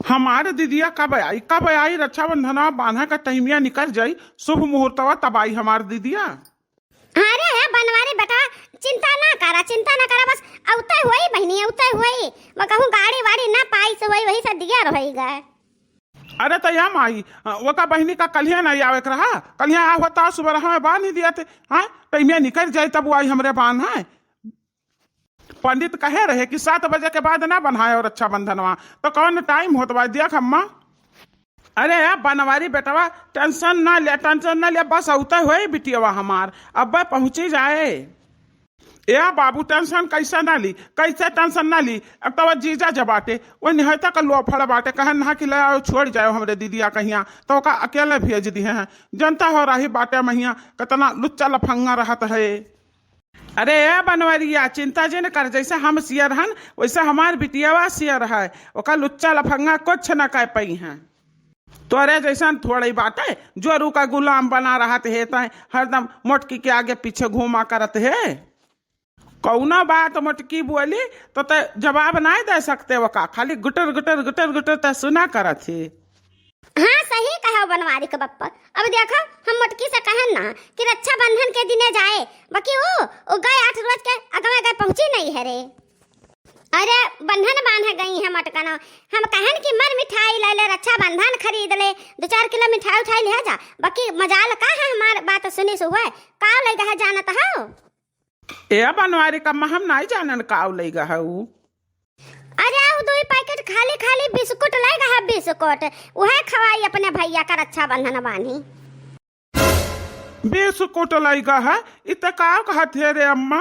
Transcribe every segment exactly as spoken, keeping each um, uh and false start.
हमार दिदिया कब आई, कब आई? रक्षाबंधनवा बान्हे का टहमिया निकर जाई, शुभ मुहूर्तवा तब आई हमार दिदिया। अरे हे बनवारी बेटा, चिंता ना करा, चिंता ना करा, बस अउते होई बहिनी, अउते होई। वो कहूँ गाड़ी वाड़ी ना पाई से होई, वही से दिया रही गए। अरे त या माई, ओका बहिनी का कल्हिया नहीं आवे के रहा? कल्हिया आ होता, सुबह हमें बान्हि दिया थे, हाँ, टहमिया निकर जाई तब वो आई हमरे बान्हे। पंडित कहे रहे कि सात बजे के बाद ना बन्हाए और रक्षाबंधनवा, तो कौन टाइम होत बा, देख अम्मा। अरे ए बनवारी बेटवा, टेंशन ना ले, टेंशन ना ले, बस अउते होई बिटियवा हमार, अब्बे पहुँची जाए। ए बाबू, टेंशन कैसे ना ली, कैसे टेंशन ना ली? एक तो वो जीजा जब बाटे, वो निहता का लोफड़ बाटे, कहे ना कि ले आओ, छोड़ जाओ हमरे दीदिया कहिया, तो ओका अकेले भेज दिहे हैं। जनता हो रही बाटे महिया, कितना लुच्चा लफंगा रहत है। अरे ए बनवरिया, चिंता जे न कर, जैसे हम सियर हन, वैसे हमार बिटियावा सियर है, ओका लुच्चा लफंगा कुछ न कह पई हैं। तोरे जैसन थोड़े ही बाटे, जोरू का गुलाम बना रहत हे, तय हरदम मोटकी के आगे पीछे घूमा करत हे। कौनो बात मोटकी बोली तो तय जवाब नाय दे सकते ओका, खाली गुटर गुटर गुटर गुटर तय सुना करत हे। हाँ, सही कहे बनवारी के बप्पा। अब देखो, हम मोटकी से कहन ना कि रक्षाबंधन के दिने जाए, बाकी ऊ, ऊ गए आठ रोज के अगवा गए पहुँची नहीं है रे। अरे, बंधन बांधे गई है मटकना। हम कहन कि मर मिठाई ले ले, रक्षाबंधन खरीद ले, दो चार किलो मिठाई उठाई ले जा। बाकी मजाल का है, हमार बात सुनी से हुए, का ले गए जानत हो? ए बनवारी कम्मा, हम नाई जानन का ले गए ऊ। अरे, ऊ दुई पैकेट खाली खाली बिस्कुट ले गए है, बिस्कुट, उहे खवाई अपने भैया का रक्षाबंधन बांधी। बिस्कुट ले गए है, इ त का कहत हे रे अम्मा?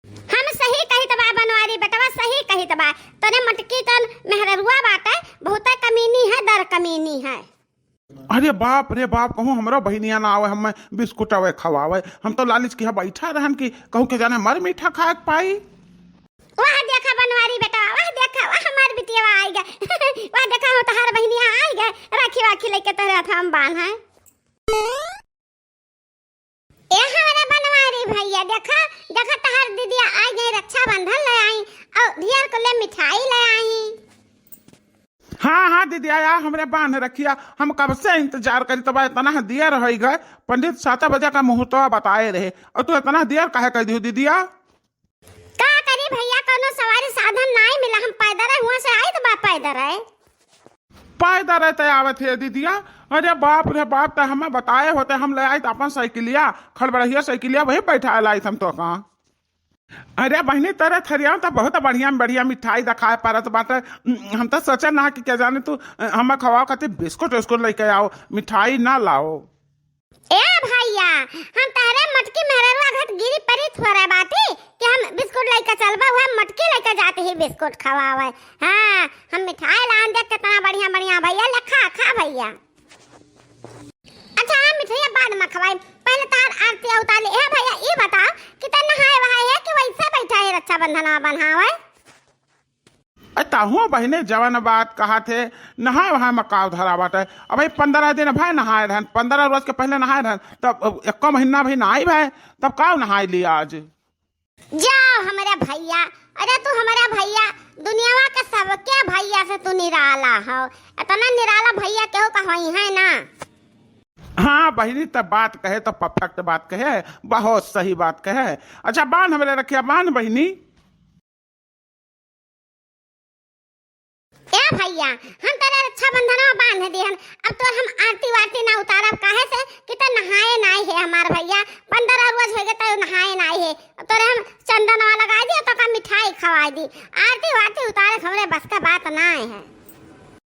हम सही कहित बा बनवारी बेटवा, सही कहित बा। तोरे मटकी तन मेहररुआ बाटे, बहुते कमीनी है, दर कमीनी है। अरे बाप रे बाप, कहूँ हमरा बहिनिया ना आवे, हमें बिस्कुट आवे खवावे। हम तो लालच किहा बैठा रहन कि कहूँ के जाने मर मीठा खाए के पाई। वाह देखा बनवारी बेटवा, वाह देखा, वाह हमार बिटिया आई गए। वाह देखा हो तोहार बहिनिया आई गए, राखी वाखी लेके तोहरे हाथ हम बांध है। ए हमारे बनवारी भैया, देखा, देखा तोहार दीदिया आई गई, रक्षाबंधन ले आई और ढेर को ले मिठाई ले आई। हाँ, हाँ दीदिया, या हमरे बांध रखिया, हम कब से इंतजार करी, तब इतना देर हो गए। पंडित सात बजे का मुहूर्तवा बताए रहे और तू इतना देर काहे कर दियो दीदिया? का करी भैया, कौनो सवारी साधन नाई मिला, हम पैदर है, हुआ से आई तो बा पैदर है। पैदर है तय आवत है दीदिया। अरे बाप रे बाप, तय हमें बताए होते, हम ले आई तो अपन साइकिलिया, खड़बड़हिया साइकिलिया, वही बैठा लाई हम तो कहाँ। अरे बहिनी, तेरे थरिया में तो बहुत बढ़िया बढ़िया मिठाई दिखाए पड़त बाटे। हम तो सोचे ना कि क्या जाने तू हमें खवाओ खातिर बिस्कुट उस्कुट लेके आओ, मिठाई ना लाओ। ए भैया, हम तहरे मटकी मेहररुआ घट गिरी परी थोड़े बाटी कि हम बिस्कुट लेके चलबे, वह मटकी लेके जाते ही बिस्कुट खवावे। हाँ, हम मिठाई लान दे कितना बढ़िया बढ़िया भैया, ले खा, खा भैया। अच्छा, हम मिठाइया बाद में खवाई, पहले तार आरती उतार ले। ए भैया, ई बताओ कि ते नहाए वहाए है कि वैसे बैठा है रक्षाबंधन बन्हावे? ए, तहूँ बहिने जवन बात कहा थे, नहाए वहाए में काव धरा बाटे। अब भाई पंद्रह दिन भाई नहाए रहन, पंद्रह रोज के पहले नहाए रहन, तब अब एको महीना भाई नहाई भाई, तब काव नहाए लिया आज? जाओ हमरे भैया, अरे तू हमरे भैया, दुनियावा के सबके भैया से तू निराला हो, इतना निराला भैया केहू का होई है ना? हाँ बहिनी, तब बात कहे तो परफेक्ट बात कहे, बहुत सही बात कहे। अच्छा बांध हमरे रखिया, बांध बहिनी। ए भैया, हम तोरे रक्षाबंधनवा बांध दिहन, अब तोर हम आरती वारती ना उतारब, काहे से कि तो नहाए नाई है हमार भैया, पंद्रह रोज हो गए तो नहाए नाई है। अब तोरे हम चंदनवा लगाई दी, तो का मिठाई खवाई दी, आरती वारती उतारे हमरे बस का बात नाई है।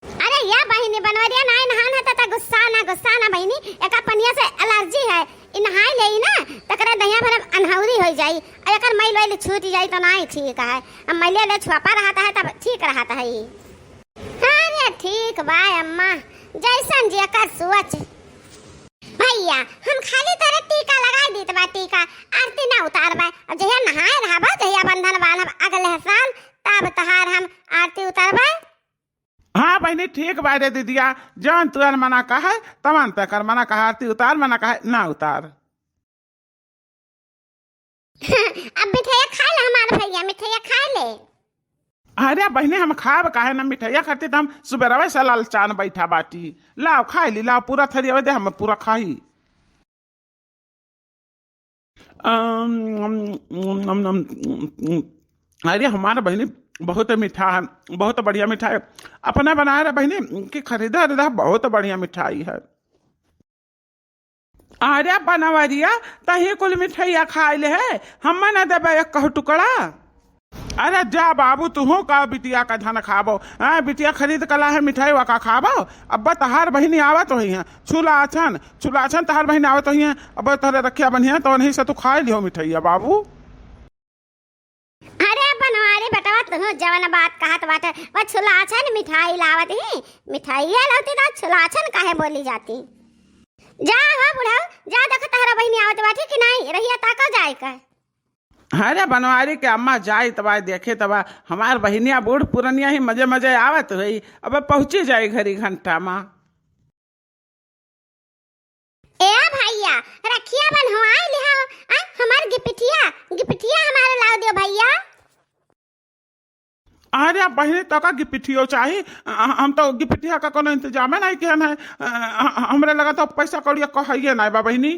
अरे या बहिनी बनवरिया नाई नहान है तो, तो गुस्सा ना, गुस्सा ना बहिनी, एका पनिया से एलर्जी है, इ नहाई लेई ना, तकरे दहिया भरे अनहौरी होई जाई, अ एकर मैल वैल छूट जाई तो नाई ठीक है। अब मैले ले छुआपा रहत है तब ठीक रहत है ई। हाँ रे ठीक बा अम्मा, जैसन जेकर सोच। भैया हम खाली तोरे टीका लगाई दीत बा, टीका आरती ना उतारबा, अब जहिया नहाए रहबा, जहिया बंधन बांधब अगले साल, तब तहार हम आरती उतारबा। हाँ बहिनी, ठीक बा रे दीदिया, जवन तुअर मना कहे, तवन तेकर मना कहे, आरती उतार मना कहे, ना उतार। अब मिठाइया खा ले हमार भैया, मिठाइया खा ले। अरे बहिनी, हम खाब काहे ना मिठाइया खातिर, त हम सुबेरवे से ललचान बैठा बाटी। लाव खाइ ली, लाव पूरा थरिया दे, हम पूरा खाई। अम, अम, अम, अम, अम, अम, अरे हमार बहिनी बहुत मीठा है, बहुत बढ़िया मिठाई। अपना बनाए रहे बहिनी कि खरीदा खरीदा, बहुत बढ़िया मिठाई है। अरे बनवरिया, तही कुल मिठाइया खाइ ले है, हम न देबे एक कहू टुकड़ा। अरे जा बाबू, तुहू का बिटिया का धन खाबो? हाँ, बिटिया खरीद के ला है मिठाई, वा का खाबो? अब तहार बहिनी आवत होइहैं, छुलाछन, छुलाछन तहार बहिनी आवत होइहैं। अब तोहरे रखिया बन्हिया, तो उन्हीं से तू खाइ लिहो मिठाइया बाबू। अरे बनवारी बेटवा, तुहू जवन बात कहत बाटे, वा छुलाछन मिठाई लावत ही, मिठाइया लावती तो छुलाछन काहे बोली जाती? जा हो बुढ़ऊ, जा, देखो तहरा बहिनी आवत बाटी कि नाहीं, रहिया ताका जाए का। अरे बनवारी के अम्मा, जाई तबा, देखे तबा, हमार बहिनिया बूढ़ पुरनिया ही मजे मजे आवत होई, अब पहुँची जाई घरी घंटा मा। ए भैया, रखिया बन्हवाइ लिहा, आ, हमार गिपिठिया, गिपिठिया हमार लाव दियो भैया। अरे बहिनी, तोका गिपिठियो चाही? अ, हम तो गिपिठिया का कोनो इंतजामे नाहीं किहन है। अ, हमरे लगा तो पैसा कौड़िया कहइए नाहीं बा बहिनी।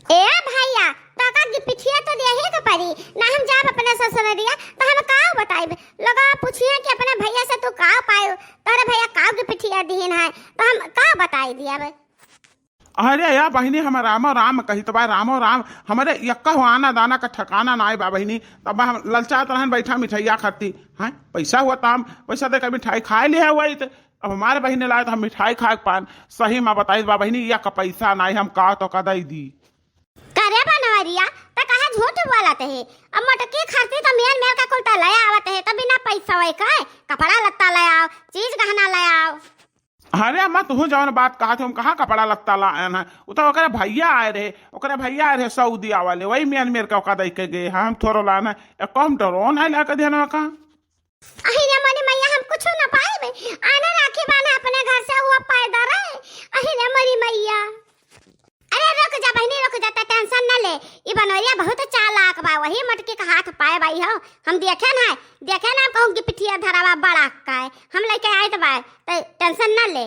ए भैया, तोका गिपिठिया तो देहे के पड़ी, ना हम जाब अपने ससुररिया, तो हम काव बताइब? लोग पूछिए कि अपने भैया से तू काव पायो, तोरे भैया काव गिपिठिया दिहिन है, तो हम काव बताइ दियब? अरे या बहिनी, हम रामो राम कहित बा, रामो राम। हमरे यक्का हो आना दाना का ठिकाना नाई बा बहिनी। तब हम ललचात रहन बैठा मिठाइया खाती। हैं, पैसा हुआ ताम, पैसा देकर मिठाई खाइ लिहे हुआ ही। अब हमारे बहिनी लाए तो हम मिठाई खाए पान। सही मा बताई बा बहिनी, यक्का पैसा नाई, हम का तो का दई दी। करे बनवरिया, त काहे झूठ बोलत है? अब मोटकी खरती तो मेर मेर का कुल त ले आवत है, त बिना पैसा वही कहे कपड़ा लत्ता ले आओ, चीज गहना ले आओ। अरे अम्मा, तुहू जवन बात कहत हो, हम कहाँ कपड़ा लत्ता लायन है? उ तो ओकरे भैया आए रहे, ओकरे भैया आए रहे सऊदिया वाले, वही मेर मेर का ओका दई के गए हैं। हम थोड़ो लायन है, एको हम ड्रोन है लाके देना का। अहि रे मोरी मैया, हम कुछ ना पाइबे। आने राखी बांधे अपने घर से, वो पैदल रहे। अहि रे मोरी मैया। अरे रुक जा बहिनी, रुक जा, त tension न ले। ई बनवरिया बहुत चालाक बा, वही मोटकी का हाथ पाए बाई हो। हम देखे ना, देखे ना, कहूँ गिपिठिया धरा बा बड़ा का है, हम लेके आइत बा, त tension न ले।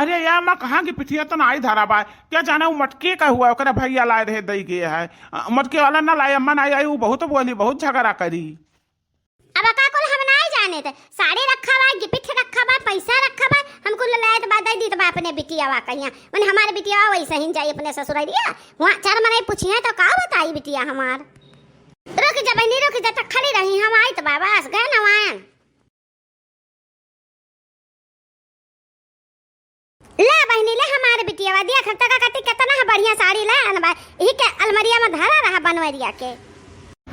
अरे या अम्मा, कहाँ गिपिठिया तो नाई धरा बा, क्या जाने वो मोटकी का हुआ, ओकरे भैया लाए रहे दई गए है। अ, मोटकी वाला ना लाए, अम्मा नाई आई, वो बहुत बोली, बहुत झगड़ा करी। अब का कुल हम नाई जाने थे, साड़ी रखा बा, गिपिठ रखा बा, पैसा रखा बा, हम कुल लाइत बा, दई दीत बा अपने बिटियावा कहिया। मने हमारे बिटियावा वैसे ही जाई अपने ससुररिया, वहाँ चार मनई पूछिए तो का बताई बिटिया हमार। रुक जा बहिनी, रुक जा, त खड़ी रही, हम आइत बा, बस गए नवायन। ला बहिनी, ले हमार बिटियावा, देख तका कति केतना बढ़िया साड़ी लायन बा, इही के अलमरिया मा धरा रहा बनवरिया के।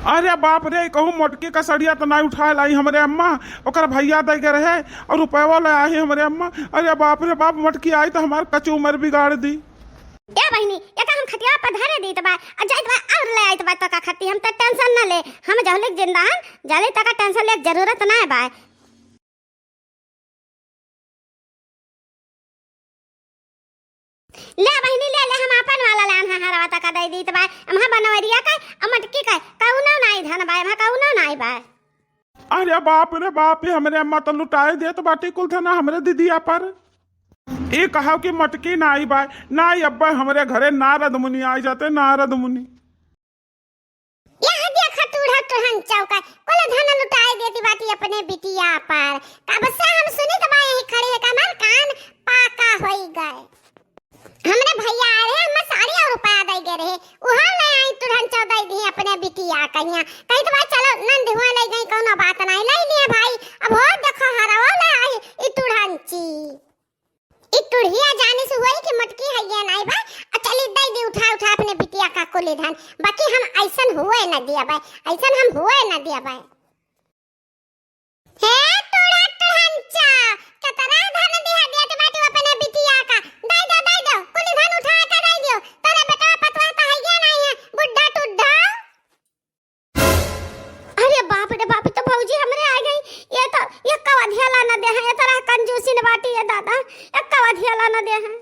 अरे बाप रे, कहूँ मोटकी का सड़िया तो नाई उठाए लाई हमरे अम्मा, ओकर भैया दे गए रहे और रुपयवा ले आई हमरे अम्मा। अरे बाप रे बाप, मोटकी आई तो हमार कचू उमर बिगाड़ दी। ए बहिनी, एका हम खटिया पर धरे दीत बा, आ जाइत बा और ले आइत बा तका खट्टी, हम त tension न ले, हम जहलिक जिंदा हन, जहलिक तका tension ले जरूरत ना बा। ले बहिनी, ले ले, हम आपन वाला लान है, हरवा तका दे दीत बा, हम बनवरिया का, आ मोटकी का, कउनो नाई धन बा, हम कउनो नाई बा। अरे बाप रे बाप, ये हमरे अम्मा तो लुटाए देत बाटी कुल धना हमरे दीदिया पर। ई कहा कि मोटकी नाई बा, नाई अब्बा हमरे घरे नारद मुनि आइ जाते, नारद मुनि। यहाँ देखा टूढ़ा टूढ़न चौका, कुल धन लुटाए देती बाटी अपने बिटिया पर। कब से हम सुनित बा यही खड़ी है कि हमार कान पाका होई गए। हमरे भैया आए रहे, हमें साड़ी और रुपया दे गए रहे, उहा ले आई टूढ़न चौ दे दी अपने बिटिया कहिया। कही तो भाई चलो नंद हुआ ले गई, कौनो बात नहीं, ले लिए भाई। अब हो देखो हरवा ले आई ई टूढ़न ची। ई टुढ़िया जानिस हुए कि मोटकी हइये नाई बा, आ चली दई दी उठा उठा अपने बिटिया का कुली धन, बाकी हम अइसन हुए न दिया बा, अइसन हम हुए न दिया बा। हे टुढ़ा टुढ़ंचा, केतना धन दिहा देत बाटू अपने बिटिया का, दई दो, दई दो, कुली धन उठा के दई दियो, तोरे बेटवा पतवा त हइये नाई है, बुढ़ा टुढ़ा। अरे बाप रे बाप, तो भौजी हमरे आ गई। ये तो, ये कवधिया ला ना दे हैं, ये तरह कंजूसी न बाटी, ये दादा, ये कवधिया ला ना दे हैं।